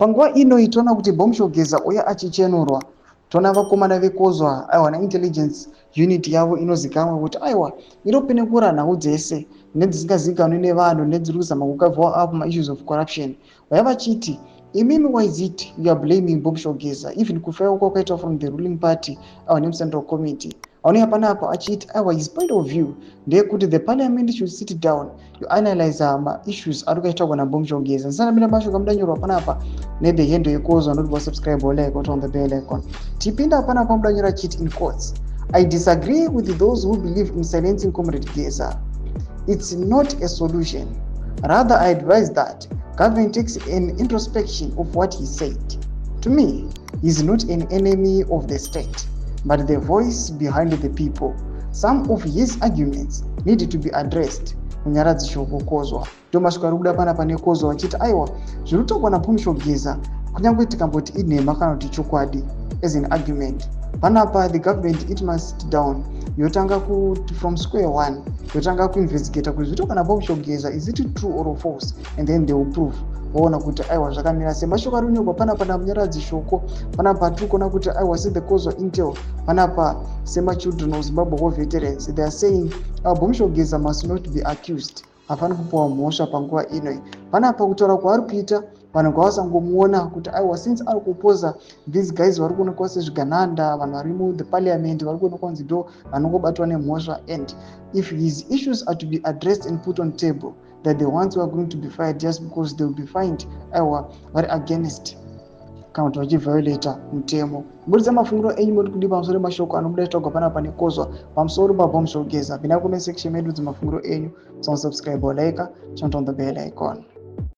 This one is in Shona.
Panguva ino toona kuti Bombshell Geza uya achichenurwa. Toona vakomana vekozwa, aiwa, neintelligence unit yavo inozikanwa kuti, aiwa, inopenekura nhau dzese nedzisingazivikanwi nevanhu nedziri kuzama kucover up maissues of corruption. Vaya vachiti, "Imimi, why is it you are blaming Bombshell Geza, even kufaiwa kwakaitwa from the ruling party, aiwa, nemucentral committee?" Aoneka panapa achiti, aiwa, his point of view ndeyekuti the parliament should sit down to analyze maissues ari kuitwa naBombshell Geza. Ndisanamira mashoko amudanyorwa panapa nethe handle yekozwa, noti wasubscribe, like, on the bell icon. Tipinda panapa, mudanyora achiti, in quotes, "I disagree with those who believe in silencing Comrade Geza. It's not a solution. Rather, I advise that government takes an introspection of what he said. To me, he's not an enemy of the state, but the voice behind the people. Some of his arguments need to be addressed." Munyaradzi Shoko Kozwa ndo masviko ari kuda panapa nekozwa, vachiti, aiwa, zviri kutaurwa naBombshell Geza, kunyange tikamboti inhema kana kuti chokwadi, as an argument panapa, the government, it must sit down, yotanga kuti from square one, yotanga kuinvestigata kuti zviri naBombshell Geza, is it true or false? And then they will prove, vaona kuti, aiwa, zvakamira sei. Mashoko ari kunyorwa panapa naMunyaradzi Shoko panapa, tiri kuona kuti, aiwa, sethe Kozwa Intel panapa, semachildren of Zimbabwe war veterans, they are saying Bombshell Geza must not be accused, hafani kupiwa mhosva panguva inoi. Panapa kutaura kwaari kuita, vanhu ngavasangomuona kuti, aiwa, since ari kuoposa these guys vari kuonekwa sezvigananda, vanhu vari muthe parliament vari kuonekwa kunzi ndo vanongobatwa nemhosva, and if his issues are to be addressed and put on table, that the ones who are going to be fired just because they will be fined, aiwa, vari against kana kuti vachiviolata mutemo. Buritsa mafungiro enyu, muri kudi pamusoro emashoko anobuda chitagwa panapa nekozwa pamusoro paBombshell Geza. Pinda comment section medu dzemafungiro enyu, subscribe, like, turn on the bell icon.